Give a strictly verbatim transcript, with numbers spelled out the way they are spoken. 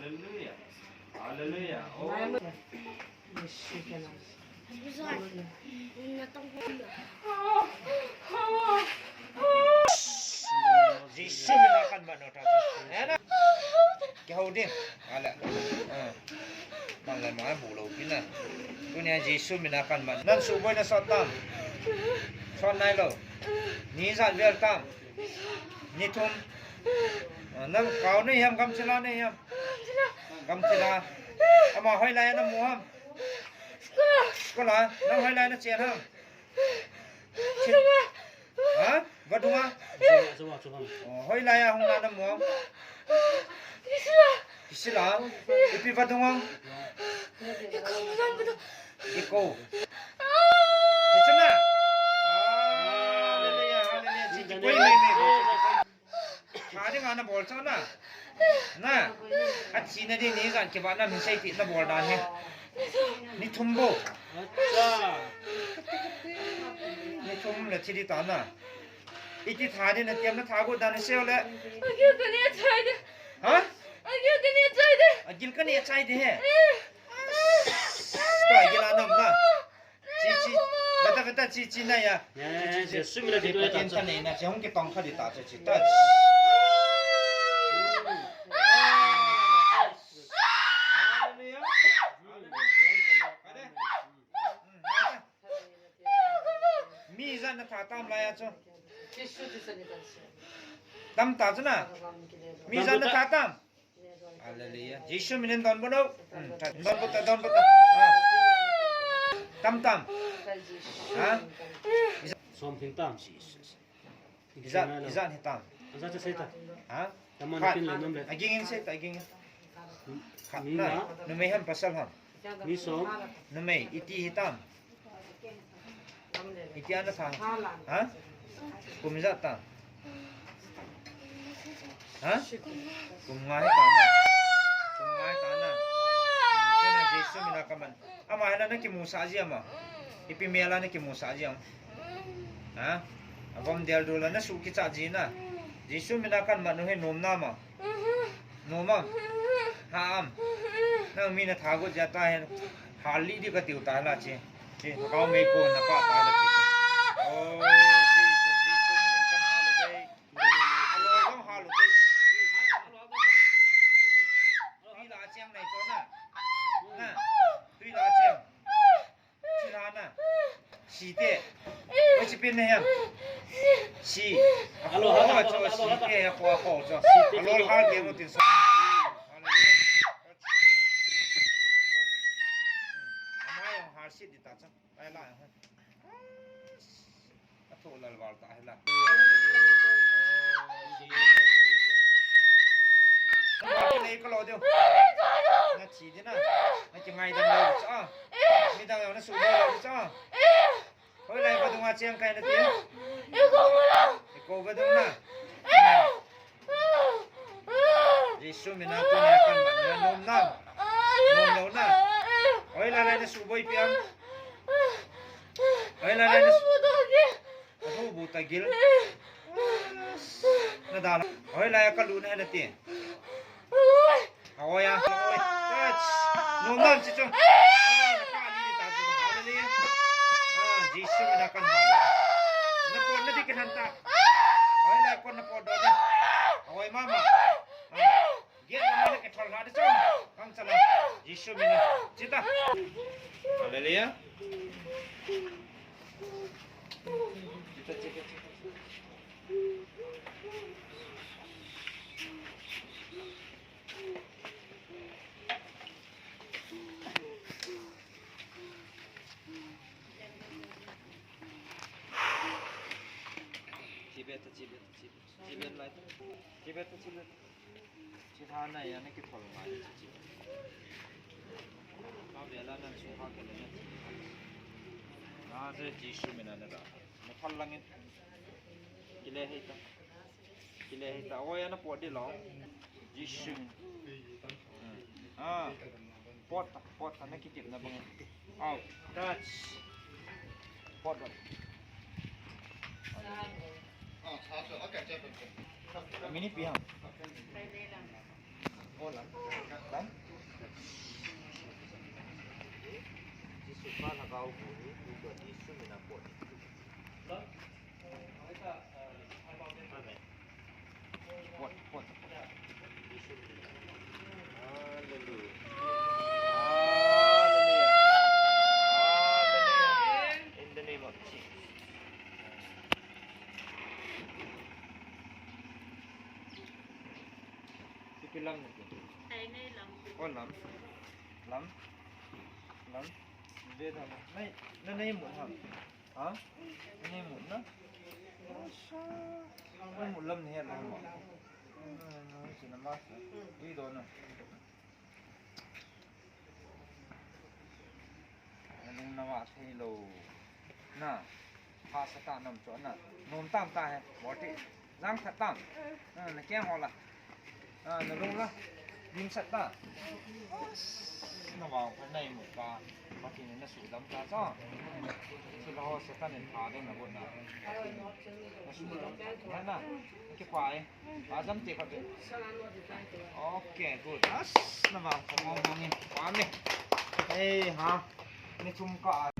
Hallelujah. Hallelujah. Oh. Jesu mina kan man nota. Kihou ding. Ale. Ah. Nang le ma bu lou pi na. Tunia Jesu mina kan man. Nang suboi na sot tam. Sot nai lou. Ni jan vel tam. Ni thum. Ah, nang kau nei ham, gamchila nei ham? Gamchila. Ama hoilai a namu ham? School a. Nang hoilai a nachen ham? Ha? Vadung a? Oh, hoilai a hung na namu ham? Kisila. Ipi vadung a? Iko. Hichu na? Ah, hallelujah, hallelujah. Ji kikoi mei mei. Tha dinga nabol chu na. Na. Athi na ding ni jan kivah na min sei ti nabol dan hi. Ni thum bou. Ni thum le thi ding ta na. Iti tha ding nati ham, natha got dan sei le. Agil kaneh chai ding. Ha? Agil kaneh chai ding. Agil kaneh chai ding he. Tua agil a nam na. Chi, chi. Veta, veta, chi, chi na ya. Ya, ya, ya, chi, chi. Jesu mina chi, chi, Pathen thanei na, chi hung kitong kha ding ta, chi, chi ta. Hallelujah. Hallelujah. Mi jan natha tam laiya chu. Tam ta chu na. Mi jan natha tam. Hallelujah. Jesu minin donbut o. Hmm, donbut ta, donbut ta. Ah. Tam tam. Ha? Som thing tam. Jesus. Ijat, ijat hitam. Ijat cha sei ta. Ha? Taman kin le nom le. Aging in sei ta, aging in. Khat na. Numei ham pasal ham? Mi som. Numei, iti hitam. Iti ana tha. Ha? Kum ijat ta. Ha? Kum nga hitam na. Kum nga hitam na. Kana Jesu mina kaman. Ama hela nakimusah ji ama. Ipi mela nakimusah ji ama. Ha? Avom del dula nasuh kicha ji na. Jesu mina kaman nu he nom na ma. Nom am? Ha am? Nang mi natha got jia ta hen. Hal li di katiu ta la chi. Chi, kau mei ko na pa ta la chi. Oh, Jesus, Jesus, min kan hal le. Alo jong hal le. Tui la cheng nei cho na. Na. Tui la cheng. Chi la na. Si te. Oi, chi pin ne hiam. Si. Alo, alo, alo, alo, si te, alo, alo, alo, cho. Alo, ha ke mo tin sa. Hallelujah. Ama jong ha si di ta cha. Ai la. Athu lal val ta hela. Nei ka lo deu. Na chi di na. Na ki ngai dam lo cha. Mi dang na su lo cha. Hoilai vadung a cheng kai nati. Iko vadung na. Jesu mina tunia kaman na nom nam. Nom lou na. Hoilai lai na suboi piam. Hoilai lai na su. Ahu bu ta gil. Na dal. Hoilai ka lu na nati. Ahoya, ahoy. Touch. Nom nam chi chu. Ah, na pa li ta chu. Hallelujah. Ah, Jesu mina kan hal. Na pot na di kihan ta. Ahoy la kon na pot do di. Ahoy mama. Ah, get na ma na ke thol ha di chu. Kang chala. Jesu mina. Chi ta. Hallelujah. Chi ta, chi ta, chi ta. Tibet, Tibet, Tibet, Tibet lai. Tibet, Tibet. Chi tha na ya na kithol mai chi chi. Ka vela nan su ha ke le na. Na je Jesu mina na ra. Na thal langin. Kile hei ta. Kile hei ta. Oi, ana pot di lo. Jesu. Hmm. Ah. Pot ta, pot ta na kitip na bang. Au. Touch. Pot ta. Mini pi ham. Lam, lam. Jesu pa lhagao bu hi, tu tu Jesu mina pot. Amen. Pot, pot. Jesu mina. Hallelujah. Hallelujah. Hallelujah. In the name of Jesus. Ipi lam na ti? Tainei lam. Oh, lam. Lam. Lam. Ve tha na. Nai, na nai mu tha. Ha? Na nai mu na. Asha. Na mu lam ni he lam ma. Na, na, si na ma. Ui do na. Na lung na va thei lo. Na. Hahsa ta nam chu na. Nom tam ta he. Bol ti. Jang khat tam. Na, na keng ho la. Na, na lung la. Lim sat ta. Na vang pha nai mu ka. Pathen in na sudam ta cha. Chu la ho Satan in pha ding na bol na. Na sudam ta. Na, na. Kipah e. Ajam te khat ve. Okay, good. As, na vang khat mong mong in. Pha me. Ei, ha. Ni chum ka.